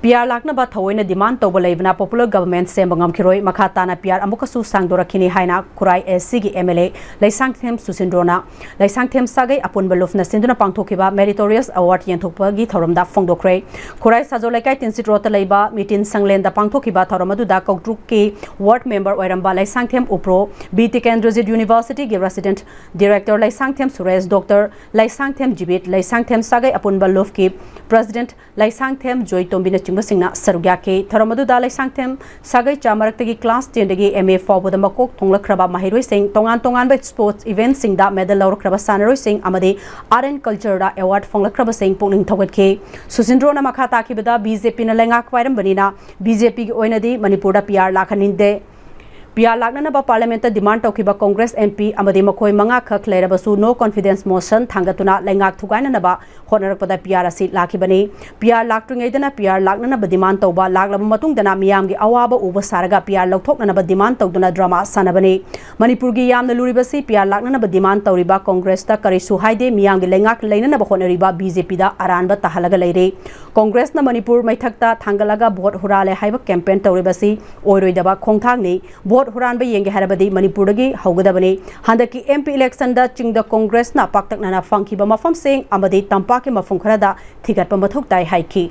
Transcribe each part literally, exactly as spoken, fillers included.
P R ꯂꯥꯛꯅꯕ ꯊꯑꯣꯏꯅ ꯗꯤꯃꯥꯟ ꯇꯧꯕ ꯂꯩꯕꯅ ꯄꯣꯄꯨꯂꯔ ꯒꯚꯔꯟꯃꯦꯟꯠ ꯁꯦꯝꯕ ꯉꯝꯈꯤꯔꯣꯏ꯫ ꯃꯈꯥ ꯇꯥꯅ ꯄꯤ ꯑꯥꯔ ꯑꯃꯨꯛꯀꯁꯨ ꯁꯥꯡꯗꯣꯔꯛꯈꯤꯅꯤ ꯍꯥꯏꯅ ꯈꯨꯔꯥꯏ ꯑꯦꯁ ꯁꯤꯒꯤ ꯑꯦꯝ ꯑꯦꯜ ꯑꯦ ꯂꯩꯁꯥꯡꯊꯦꯝ ꯁꯨꯁꯤꯟꯗ꯭ꯔꯣꯅ ꯂꯩꯁꯥꯡꯊꯦꯝ ꯁꯥꯒꯩ ꯑꯄꯨꯟꯕ ꯂꯨꯞꯅ ꯁꯤꯟꯗꯨꯅ ꯄꯥꯡꯊꯣꯛꯈꯤꯕ ꯃꯦꯔꯤꯇꯣꯔꯤꯌꯁ ꯑꯦꯋꯥꯔꯗ ꯌꯦꯟꯊꯣꯛꯄꯒꯤ ꯊꯧꯔꯝꯗ ꯐꯣꯡꯗꯣꯛꯈ꯭ꯔꯦ꯫ ꯈꯨꯔꯥꯏ ꯁꯥꯖꯣ ꯂꯩꯀꯥꯏ ꯇꯤꯟꯁꯤꯠ ꯔꯣꯗꯇ ꯂꯩꯕ ꯃꯤꯇꯤꯟ ꯁꯪꯂꯦꯟꯗ ꯄꯥꯡꯊꯣꯛꯈꯤꯕ ꯊꯧꯔꯝ ꯑꯗꯨꯗ ꯀꯧꯇ꯭ꯔꯨꯛꯀꯤ ꯋꯥꯔꯗ ꯃꯦꯝꯕꯔ ꯑꯣꯏꯔꯝꯕ ꯂꯩꯁꯥꯡꯊꯦꯝ ꯎꯄ꯭ꯔꯣ, ꯕꯤ ꯇꯤꯀꯦꯟꯗ꯭ꯔꯖꯤꯠ ꯌꯨꯅꯤꯚꯔꯁꯤꯇꯤꯒꯤ resident director Leishangthem Suresh, doctor Leishangthem Jibit, Leishangthem ꯁꯥꯒꯩ ꯑꯄꯨꯟꯕ ꯂꯨꯞꯀꯤ ꯄ꯭ꯔꯦꯁꯤꯗꯦꯟꯠ ꯂꯩꯁꯥꯡꯊꯦꯝ ꯖꯣꯏꯇꯣꯝꯕꯤꯅꯆꯤꯡꯕꯁꯤꯡꯅ ꯁꯔꯨꯛ ꯌꯥꯈꯤ꯫ ꯊꯧꯔꯝ ꯑꯗꯨꯗ ꯂꯩꯁꯥꯡꯊꯦꯝ ꯁꯥꯒꯩ ꯆꯥ ꯃꯔꯛꯇꯒꯤ ꯀ꯭ꯂꯥꯁ ꯇꯦꯟꯗꯒꯤ ꯑꯦꯝ ꯑꯦ ꯐꯥꯎꯕꯗ ꯃꯀꯣꯛ ꯊꯣꯡꯂꯛꯈ꯭ꯔꯕ ꯃꯍꯩꯔꯣꯏꯁꯤꯡ, ꯇꯣꯉꯥꯟ ꯇꯣꯉꯥꯟꯕ ꯁ꯭ꯄꯣꯔꯠꯁ ꯏꯚꯦꯟꯠꯁꯤꯡꯗ ꯃꯦꯗꯜ ꯂꯧꯔꯛꯈ꯭ꯔꯕ ꯁꯥꯟꯅꯔꯣꯏꯁꯤꯡ ꯑꯃꯗꯤ ꯑꯥꯔꯠ ꯑꯦꯟ ꯀꯜꯆꯔꯗ ꯑꯦꯋꯥꯔꯗ ꯐꯪꯂꯛꯈ꯭ꯔꯕꯁꯤꯡ ꯄꯨꯛꯅꯤꯡ ꯊꯧꯒꯠꯈꯤ꯫ ꯁꯨꯁꯤꯟꯗ꯭ꯔꯣꯅ ꯃꯈꯥ ꯇꯥꯈꯤꯕꯗ ꯕꯤ ꯖꯦ ꯄꯤꯅ ꯂꯩꯉꯥꯛ ꯄꯥꯏꯔꯝꯕꯅꯤꯅ ꯕꯤ ꯖꯦ ꯄꯤꯒꯤ ꯑꯣꯏꯅꯗꯤ ꯃꯅꯤꯄꯨꯔꯗ ꯄꯤ ꯑꯥꯔ ꯂꯥꯛꯍꯟꯅꯤꯡꯗꯦ꯫ ꯄꯤ ꯑꯥꯔ ꯂꯥꯛꯅꯅꯕ ꯄꯥꯔꯂꯤꯌꯥꯃꯦꯟꯠꯇ ꯗꯤꯃꯥꯟ ꯇꯧꯈꯤꯕ ꯀꯣꯡꯒ꯭ꯔꯦꯁ ꯑꯦꯝ ꯄꯤ ꯑꯃꯗꯤ ꯃꯈꯣꯏ ꯃꯉꯥꯈꯛ ꯂꯩꯔꯕꯁꯨ ꯅꯣ ꯀꯣꯟꯐꯤꯗꯦꯟꯁ ꯃꯣꯁꯟ ꯊꯥꯡꯒꯠꯇꯨꯅ ꯂꯩꯉꯥꯛ ꯊꯨꯒꯥꯏꯅꯅꯕ ꯍꯣꯠꯅꯔꯛꯄꯗ ꯄꯤ ꯑꯥꯔ ꯑꯁꯤ ꯂꯥꯛꯈꯤꯕꯅꯤ꯫ ꯄꯤ ꯑꯥꯔ ꯂꯥꯛꯇ꯭ꯔꯤꯉꯩꯗꯅ ꯄꯤ ꯑꯥꯔ ꯂꯥꯛꯅꯅꯕ ꯗꯤꯃꯥꯟ ꯇꯧꯕ, ꯂꯥꯛꯂꯕ ꯃꯇꯨꯡꯗꯅ ꯃꯤꯌꯥꯝꯒꯤ ꯑꯋꯥꯕ ꯎꯕ ꯁꯥꯔꯒ ꯄꯤ ꯑꯥꯔ ꯂꯧꯊꯣꯛꯅꯅꯕ ꯗꯤꯃꯥꯟ ꯇꯧꯗꯨꯅ ꯗ꯭ꯔꯃꯥ ꯁꯥꯟꯅꯕꯅꯤ꯫ ꯃꯅꯤꯄꯨꯔꯒꯤ ꯌꯥꯝꯅ ꯂꯨꯔꯤꯕꯁꯤ ꯄꯤ ꯑꯥꯔ ꯂꯥꯛꯅꯅꯕ ꯗꯤꯃꯥꯟ ꯇꯧꯔꯤꯕ ꯀꯣꯡꯒ꯭ꯔꯦꯁꯇ ꯀꯔꯤꯁꯨ ꯍꯥꯏꯗꯦ, ꯃꯤꯌꯥꯝꯒꯤ ꯂꯩꯉꯥꯛ ꯂꯩꯅꯅꯕ ꯍꯣꯠꯅꯔꯤꯕ ꯕꯤ ꯖꯦ ꯄꯤꯗ ꯑꯔꯥꯟꯕ ꯇꯥꯍꯜꯂꯒ ꯂꯩꯔꯦ꯫ ꯀꯣꯡꯒ꯭ꯔꯦꯁꯅ ꯃꯅꯤꯄꯨꯔ ꯃꯩꯊꯛꯇ ꯊꯥꯡꯒꯠꯂꯒ ꯚꯣꯠ ꯍꯨꯔꯥꯜꯂꯦ ꯍꯥꯏꯕ ꯀꯦꯝꯄꯦꯟ ꯇꯧꯔꯤꯕꯁꯤ ꯑꯣꯏꯔꯣꯏꯗꯕ ꯈꯣꯡꯊꯥꯡꯅꯤ꯫ ꯚꯣꯠ ꯍꯨꯔꯥꯟꯕ ꯌꯦꯡꯒꯦ ꯍꯥꯏꯔꯕꯗꯤ ꯃꯅꯤꯄꯨꯔꯗꯒꯤ ꯍꯧꯒꯗꯕꯅꯤ꯫ ꯍꯟꯗꯛꯀꯤ ꯑꯦꯝ ꯄꯤ ꯏꯂꯦꯛꯁꯟꯗ ꯆꯤꯡꯗ ꯀꯣꯡꯒ꯭ꯔꯦꯁꯅ ꯄꯥꯛꯇꯛꯅꯅ ꯐꯪꯈꯤꯕ ꯃꯐꯝꯁꯤꯡ ꯑꯃꯗꯤ ꯇꯝꯄꯥꯛꯀꯤ ꯃꯐꯝ ꯈꯔꯗ ꯊꯤꯒꯠꯄ ꯃꯊꯧ ꯇꯥꯏ ꯍꯥꯏꯈꯤ꯫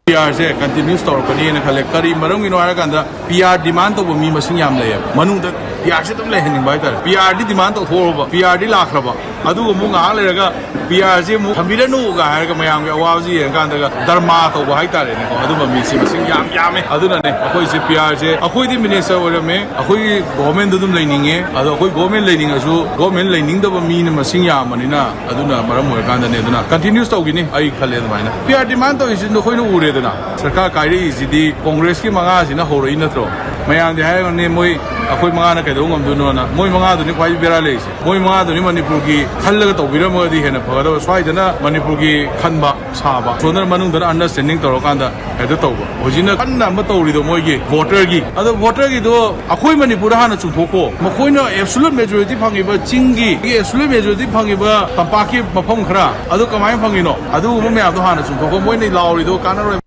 ꯄꯤ ꯑꯥꯔꯁꯦ ꯀꯟꯇꯤꯅ꯭ꯌꯨꯁ ꯇꯧꯔꯛꯀꯅꯤꯅ ꯈꯜꯂꯦ꯫ ꯀꯔꯤ ꯃꯔꯝꯒꯤꯅꯣ ꯍꯥꯏꯔꯀꯥꯟꯗ, ꯄꯤ ꯑꯥꯔ ꯗꯤꯃꯥꯟ ꯇꯧꯕ ꯃꯤ ꯃꯁꯤꯡ ꯌꯥꯝ ꯂꯩꯌꯦꯕ꯫ ꯃꯅꯨꯡꯗ ꯄꯤ ꯑꯥꯔꯁꯦ ꯑꯗꯨꯝ ꯂꯩꯍꯟꯅꯤꯡꯕ ꯍꯥꯏꯇꯥꯔꯦ꯫ ꯄꯤ ꯑꯥꯔꯗꯤ ꯗꯤꯃꯥꯟ ꯇꯧꯊꯣꯛꯎꯔꯕ, ꯄꯤ ꯑꯥꯔꯗꯤ ꯂꯥꯛꯈ꯭ꯔꯕ, ꯑꯗꯨꯒ ꯑꯃꯨꯛ ꯉꯥꯏꯍꯥꯛ ꯂꯩꯔꯒ ꯄꯤ ꯑꯥꯔꯁꯦ ꯑꯃꯨꯛ ꯊꯝꯕꯤꯔꯅꯨꯒ ꯍꯥꯏꯔꯒ ꯃꯌꯥꯝꯒꯤ ꯑꯋꯥꯕꯁꯤ ꯌꯦꯡꯉꯀꯥꯟꯗꯒ ꯗꯔꯃꯥ ꯇꯧꯕ ꯍꯥꯏꯇꯥꯔꯦꯅꯦꯀꯣ, ꯑꯗꯨꯝꯕ ꯃꯤꯁꯤ ꯃꯁꯤꯡ ꯌꯥꯝ ꯌꯥꯝꯃꯦ꯫ ꯑꯗꯨꯅꯅꯦ ꯑꯩꯈꯣꯏꯁꯦ ꯄꯤ ꯑꯥꯔꯁꯦ, ꯑꯩꯈꯣꯏꯗꯤ ꯃꯤꯅꯤꯁꯇꯔ ꯑꯣꯏꯔꯝꯃꯦ, ꯑꯩꯈꯣꯏꯒꯤ ꯒꯣꯚꯔꯟꯃꯦꯟꯠꯇ ꯑꯗꯨꯝ ꯂꯩꯅꯤꯡꯉꯦ, ꯑꯗꯣ ꯑꯩꯈꯣꯏ ꯒꯣꯚꯔꯟꯃꯦꯟꯠ ꯂꯩꯅꯤꯡꯉꯁꯨ ꯒꯣꯚꯔꯟꯃꯦꯟꯠ ꯂꯩꯅꯤꯡꯗꯕ ꯃꯤꯅ ꯃꯁꯤꯡ ꯌꯥꯝꯕꯅꯤꯅ, ꯑꯗꯨꯅ ꯃꯔꯝ ꯑꯣꯏꯔꯀꯥꯟꯗꯅꯦ꯫ ꯑꯗꯨꯅ ꯀꯟꯇꯤꯅ꯭ꯌꯨꯁ ꯇꯧꯈꯤꯅꯤ, ꯑꯩ ꯈꯜꯂꯦ ꯑꯗꯨꯃꯥꯏꯅ꯫ ꯄꯤ ꯑꯥꯔ ꯗꯤꯃꯥꯟ ꯇꯧꯔꯤꯁꯤ ꯑꯩꯈꯣꯏꯅ ꯎꯔꯦꯗꯅ, ꯁꯔꯀꯥꯔ ꯀꯥꯏꯔꯛꯏꯁꯤꯗꯤ ꯀꯣꯡꯒ꯭ꯔꯦꯁꯀꯤ ꯃꯉꯥꯁꯤꯅ ꯍꯧꯔꯛꯏ ꯅꯠꯇ꯭ꯔꯣ? ꯃꯌꯥꯝꯗꯤ ꯍꯥꯏꯔꯝꯒꯅꯤ ꯃꯣꯏ ꯑꯩꯈꯣꯏ ꯃꯉꯥꯅ ꯀꯩꯗꯧꯕ ꯉꯝꯗꯣꯏꯅꯣꯅ꯫ ꯃꯣꯏ ꯃꯉꯥꯗꯨꯅꯤ ꯈ꯭ꯋꯥꯏ ꯕꯦꯔꯥ ꯂꯩꯔꯤꯁꯦ꯫ ꯃꯣꯏ ꯃꯉꯥꯗꯨꯅꯤ ꯃꯅꯤꯄꯨꯔꯒꯤ ꯈꯜꯂꯒ ꯇꯧꯕꯤꯔꯝꯃꯒꯗꯤ ꯍꯦꯟꯅ ꯐꯒꯗꯕ꯫ ꯁ꯭ꯋꯥꯏꯗꯅ ꯃꯅꯤꯄꯨꯔꯒꯤ ꯈꯟꯕ ꯁꯥꯕ, ꯁꯣꯝꯗꯅ ꯃꯅꯨꯡꯗꯅ ꯑꯟꯗꯔꯁ꯭ꯇꯦꯟꯗꯤꯡ ꯇꯧꯔꯀꯥꯟꯗ ꯍꯦꯛꯇ ꯇꯧꯕ꯫ ꯍꯧꯖꯤꯛꯅ ꯀꯟꯅ ꯑꯃ ꯇꯧꯔꯤꯗꯣ ꯃꯣꯏꯒꯤ ꯚꯣꯇꯔꯒꯤ꯫ ꯑꯗꯣ ꯚꯣꯇꯔꯒꯤꯗꯣ ꯑꯩꯈꯣꯏ ꯃꯅꯤꯄꯨꯔꯗ ꯍꯥꯟꯅ ꯆꯨꯝꯊꯣꯛꯈꯣ꯫ ꯃꯈꯣꯏꯅ ꯑꯦꯕꯁꯣꯂꯨꯠ ꯃꯦꯖꯣꯔꯤꯇꯤ ꯐꯪꯉꯤꯕ ꯆꯤꯡꯒꯤ, ꯑꯦꯕꯁꯣꯂꯨꯠ ꯃꯦꯖꯣꯔꯤꯇꯤ ꯐꯪꯉꯤꯕ ꯇꯝꯄꯥꯛꯀꯤ ꯃꯐꯝ ꯈꯔ, ꯑꯗꯨ ꯀꯃꯥꯏꯅ ꯐꯪꯉꯤꯅꯣ? ꯑꯗꯨꯒꯨꯝꯕ ꯃꯌꯥꯝꯗꯣ ꯍꯥꯟꯅ ꯆꯨꯝꯊꯣꯛꯈꯣ꯫ ꯃꯣꯏꯅ ꯂꯥꯎꯔꯤꯗꯣ ꯀꯥꯟꯅꯔꯣꯏ꯫